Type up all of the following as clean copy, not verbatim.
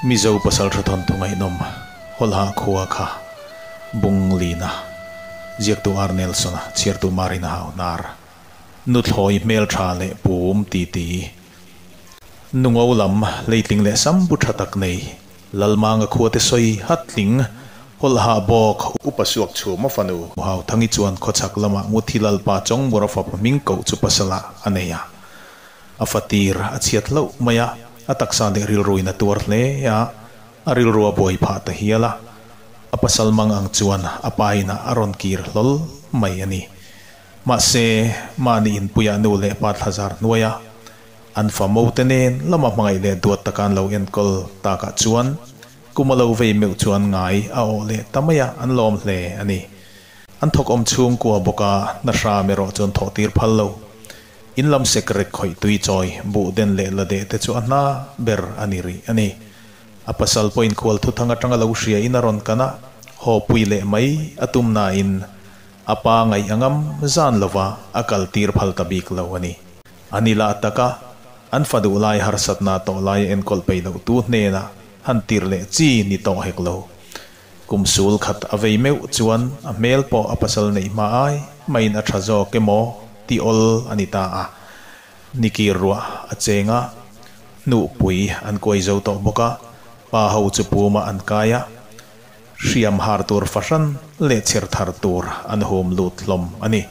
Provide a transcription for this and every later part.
Mizo pasaltha thawnthu ngaihnawm Hawlha khua kha Bung Lina, ziaktu R. Nelson-a, chhiartu Marina Hauhnar, nuthlawi hmeltha leh pum titi, nungo lam hleitling leh sam bu tha tak nei Lalmanga khuate sawi hatling Hawlha bawk Upa suak chhuma fanu Hauthangi chuan khawchhak lama Nguthi Lalpa Chawngmura fapa hming koh chu pasala a nei a. A fatir a chhiat hlauh mai a, a taksa leh rilruin a tuar hle a, a rilru a buai phah ta hial a. A pasal mang ang chuan a pa inah a rawn kir hlawl mai a ni. Mahse, mahni inpuiah nu leh pa thlazar hnuaia an fa mote nen lama hmangaih leh duat taka an lo enkawl takah chuan kum a lo vei meuh chuan ngai a awh leh ta mai a, an lawm hle a ni. An thawk awm chhungkua bawk a, hna hram erawh chuan thawh tir phal lo. In lam sek rek khawih tui chawi, buh den leh la deh te chu a hna ber a ni rih a ni. A pasal pawhin khual thuthang atanga lo hria in a rawn kan a, haw pui leh mai a tum nain a pa ngaih a ngam zan lova a kal tir phal ta bik lo a ni. A ni lah taka an fa duh lai harsatna tawh lai a enkawl peih loh tu hnenah han tir leh chi ni tawh hek lo. Kum sul khat a vei meuh chuan a hmel pawh a pasal neih hma ai maiin a tha zawk emaw tih awl a ni ta a. Nikir ruah a cheng a, hnuhpui an kuai zo tawh bawk a, pa ho chu puma an kai a, hriam har tur fahran leh chher thar tur an hum lut hlawm a ni.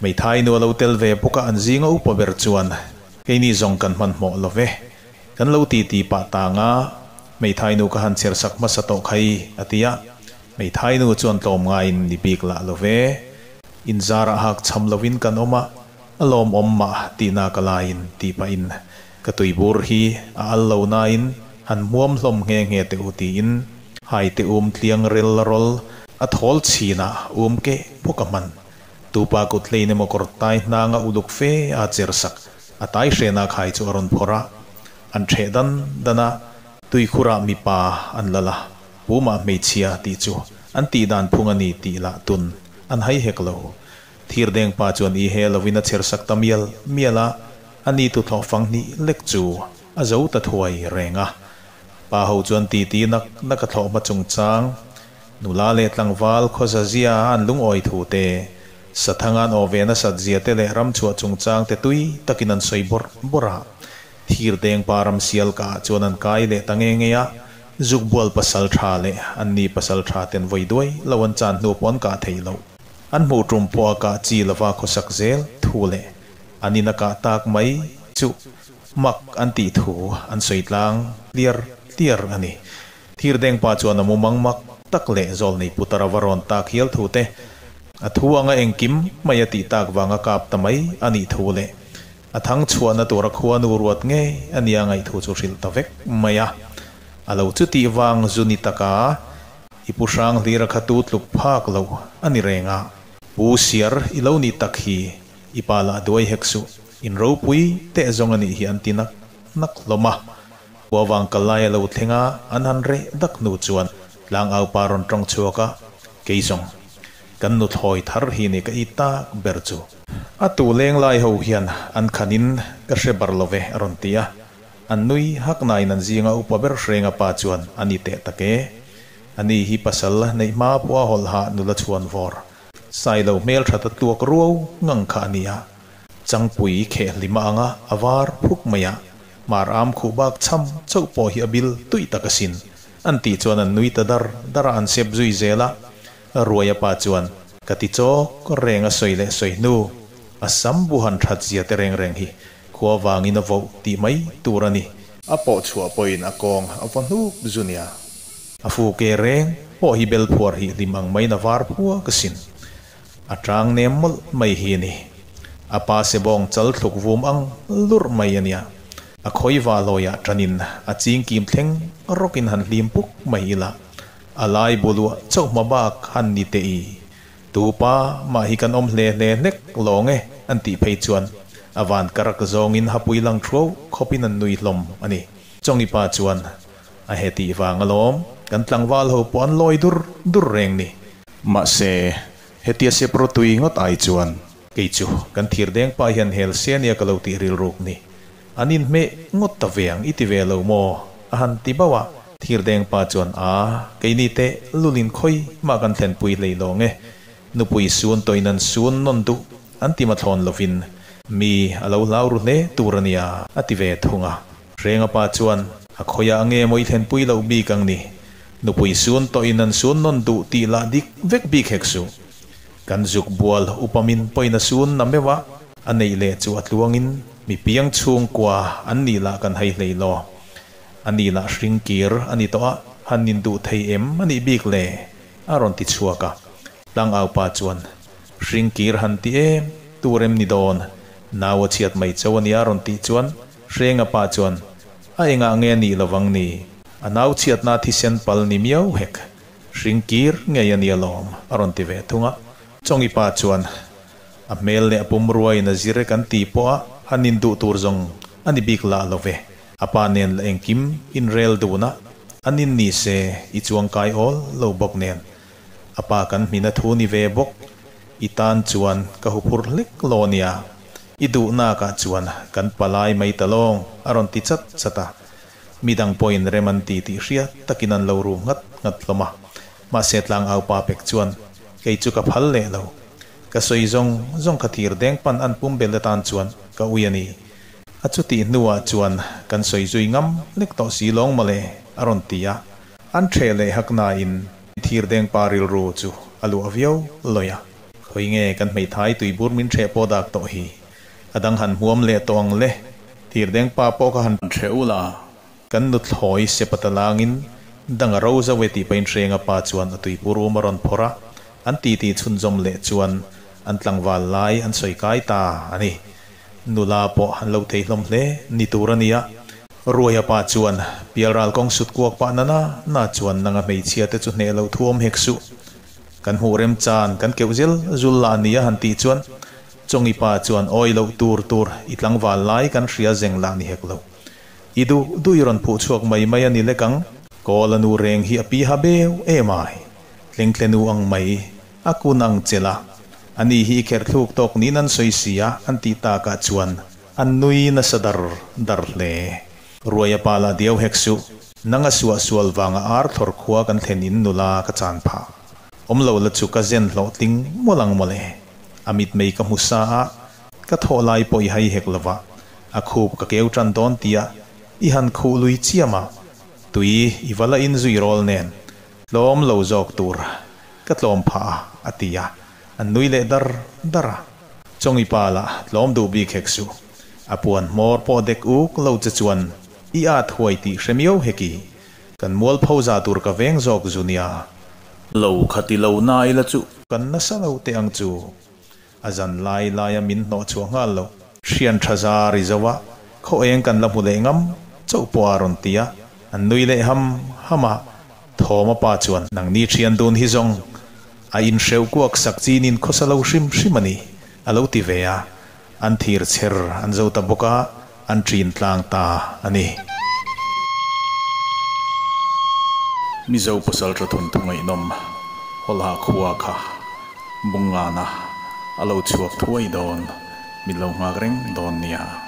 Hmeithai nu a lo tel ve bawk a, an zinga upa ber chuan, Keini zawng kan hmanhmawh lo ve, kan lo titi pah tang a, Hmeithai nu ka han chher sak hmasa tawh khai, a ti a. Hmeithai nu chuan tlawm ngaiin ni bik lah lo ve. Inzarah hak cham lovin kan awm a, a lawmawm mah tihna ka laiin tih pahin ka tuibur hi a al lo nain han hmuam hlawm nghe nghe teh u tiin haite um tliang rel rawl a thawl chhinah um keh bawk a hman. Tupa kut hlein emaw kawr tai hnanga uluk fe a cher sak a tai hrena khai chu a rawn phawrh a. An ṭheh dan dan a, tuikhurah mipa an lal a, pumah hmeichhia tih chu an tih dan phung a ni tih lah tun an hai hek lo. Thirdeng pa chuan i he lovin a chher sak ta mial mial a, a ni tuthlawh fang hnih lek chu a zo ta thuai reng a. Pa ho chuan titi nak nak a thlawh hma chungchang, nula leh tlangval khawza zia an lungawi thu te, Sathanga'n aw ve nasat zia te leh ramchhuah chungchang te tui takin an sawi bawrh bawrh a. Thirdeng pa ramsial ka ah chuan an kai leh ta nge nge a, Zukbual pasal tha leh an ni pasal tha ten vawi duai lo an chan hnu pawh an kah theih loh. An hmuh tum pawh a kah chi lova khawsak zel thu leh an in a kah tak mai chu mak an tih thu an sawi tlang tliar tliar a ni. Thirdeng pa chuan a mumang mak tak leh zawlnei putar a va rawn tak hial thu te, a thu anga engkim mai a tih tak vanga kap ta mai a nih thu leh a thang chhuahna tura khuanu ruat ngei a nia ngaihthu chu hrilh ta vek mai a. A lo chutih vang zu ni taka i pu hrang hlira kha tu tluk phak lo a ni reng a. Pu Siar i lo nih tak hi i pa lah duai hek suh, in ropui teh zawng a nih hi an ti nak nak hlawm a. Khua vang kal lai a lo thleng a, an han reh dak hnu chuan tlangau pa rawn tawng chhuak a, Kei zawng, kan nuthlawi thar hi ni ka i tak ber chu. A tu leng lai ho hian an khanin ka hre bar lo ve a rawn ti a, an nui hak nain an zinga upa ber hrenga pa chuan a ni teh tak e. A ni hi pasal neih hma pawha hawlha nula chhuan vawr Sailo hmeltha ta tluak ruau ngang kha a ni a, Changpui kheh hlima anga a var phuk mai a, Mar am khuh bak chham chauh pawh hi a bil tuih tak asin. An tih chuan an nui ta dar dar a, an sep zui zel a. Ruaia pa chuan, Ka ti chawk reng a sawi leh sawi hnu, a sam bu han that zia te reng reng hi khua vangin a voh tih mai tur a ni. A pawh chhuah pawhin a kawng a vaw hnup zu nia. A fu ke reng pawh hi bel phuar hi hlim ang maiin a var phuak asin. A tang nem mawlh mai hi a ni. A pa sebawng chal thluk vum ang lurh mai a nia. A khawi va lawiah tanin a chingkim thleng rawkin han hlim puk mai ila. A lai buluah chauh hma bak han ni teh i. Tu pa mah hi kan awm hle hle hlek lawng e an tih phei chuan a van karak zawngin hapui lang thuau khawpin an nui hlawm a ni. Chawngi pa chuan a hetih vang alawm kan tlangval ho pawh an lawi dur dur reng ni. Mahse, hetia sep rawtui ngawt ai chuan. Kei chu kan thir deng pa hian hel se ania ka lo tih rilruk ni. An inhmeh ngawt ta ve ang i ti ve lo maw? A han ti bauh a. Thirdeng pa chuan, A, keini teh lulin khawi mah kan thlenpui hlei lawng e. Nupui sun tawhin an sun nawn duh an ti mathlawn lovin mi a lo hlau ru hle tur a nia, a ti ve thung a. Hrenga pa chuan, A khawiah nge maw i thlenpui loh bik ang ni? Nupui sun tawhin an sun nawn duh tih lah dik vek bik hek suh. Kan zuk bual upamin pawhin a sun na meuh a, a neih leh chu a tluangin mi piang chhungkua an nih lah kan hai hlei law. A nih lah hring kir a ni tawh a, han induh thei em a nih bik le? a rawn ti chhuak a. Tlangau pa chuan, Hring kir han ti em, tur em ni dawn? Nau a chhiat mai cho a nia a rawn tih chuan Hrenga pa chuan, A engah nge a nih lovang ni? A nau chhiatna thisen pal ni miau hek. Hring kir ngei a nia lawm, a rawn ti ve thung a. Chawngi pa chuan, A hmel leh a pumruaiin a zir e kan ti pawh a, han induh tur zawng a ni bik lah lo ve. A pa nen la engkim inrel dun a, an in ni se i chuangkai awl lo bawk nen. A pa kan hmina thu ni ve bawk, i tan chuan ka huphurh hlek lo a nia. I duhnakah chuan kan palai mai ta lawng, a rawn ti chat chat a. Midang pawhin rem an ti tih hriat takin an lo ru nghat nghat hlawm a. Mahse tlangau pa pek chuan, Kei chu ka phal leh lo. Ka sawi zawng zawng kha thir deng pan an pum bel atan chuan ka ui a ni. A chutih hnuah chuan kan sawi zui ngam lek tawh si lawng mawle, a rawn ti a. An ṭheh leh hak nain thir deng pa rilru chu a luah viau lawi a. Khawi nge kan hmeithai tuibur min ṭheh pawh dak tawh hi? A dang han hmuam leh tawh ang le, thirdeng pa pawh kha han ṭheh ula, kan nuthlawi sepata langin dang a ro zo e tih pahin Hrenga pa chuan a tuipur um a rawn phawrh a, an titi chhunzawm leh chuan an tlangval lai an sawi kai ta a ni. Nula pawh an lo thei hlawm hle ni tur a nia. Ruaia pa chuan pialral kawng sut kuak pah nana na chuan nanga hmeichhia te chu hneh loh thu awm hek suh. Kan hmuh remchan kan keuh zel zul lah a nia han tih chuan Chawngi pa chuan awi loh tur tur i tlangval lai kan hria zeng lah ni hek lo. I duh duh i rawn phuh chhuak mai mai a ni lek ang. Kawl a nu reng hi a pi ha beu em ai. Tlengtle nu ang mai, a kun ang che la. A ni hi i kherh thluk tawk niin an sawi si a an tih takah chuan an nui nasa dar dar hle. Ruaia pa lah diau hek suh. Nang a suah sual vanga ar thlawr khua kan thlen in nula ka chan phah. Awm lo la chu ka zen hlawhtling mawlh ang mawle. A mitmei ka hmu sa a, ka thawh lai pawh i hai hek lo va, a khup ka keu tan dawn tia i han khuh lui chiam a, tui i va la in zui rawl nen tlawm lo zawk tur ka tlawm phah a, a ti a, an nui leh dar dar a. Chawngi pa lah tlawm duh bik hek suh, a puan hmawr pawh dek uk lo che chuan i at huai tih hre miau hek i, kan mualpho za tur ka veng zawk zu nia. Lo kha ti lo na ila chu. Kan nasa lo teh ang chu. A zan lai laia min hnawh chhuah nghal lo. Hrian tha za ri zo a, khaw eng kan la hmu leh ngam chauh pawh a rawn ti a, an nui leh ham ham a, Thawma pa chuan nangni thian dun hi zawng a inhreuh kuak sak chinin khawsa lo hrim hrim a ni a lo ti ve a, an thir chher an zo ta bawk a, an ṭin tlang ta a ni. Mizo pasalṭha thawnthu ngaihnawm Hawlha khua kha Bungngana a lo chhuak thuai dawn, min lo nghak reng dawn nia.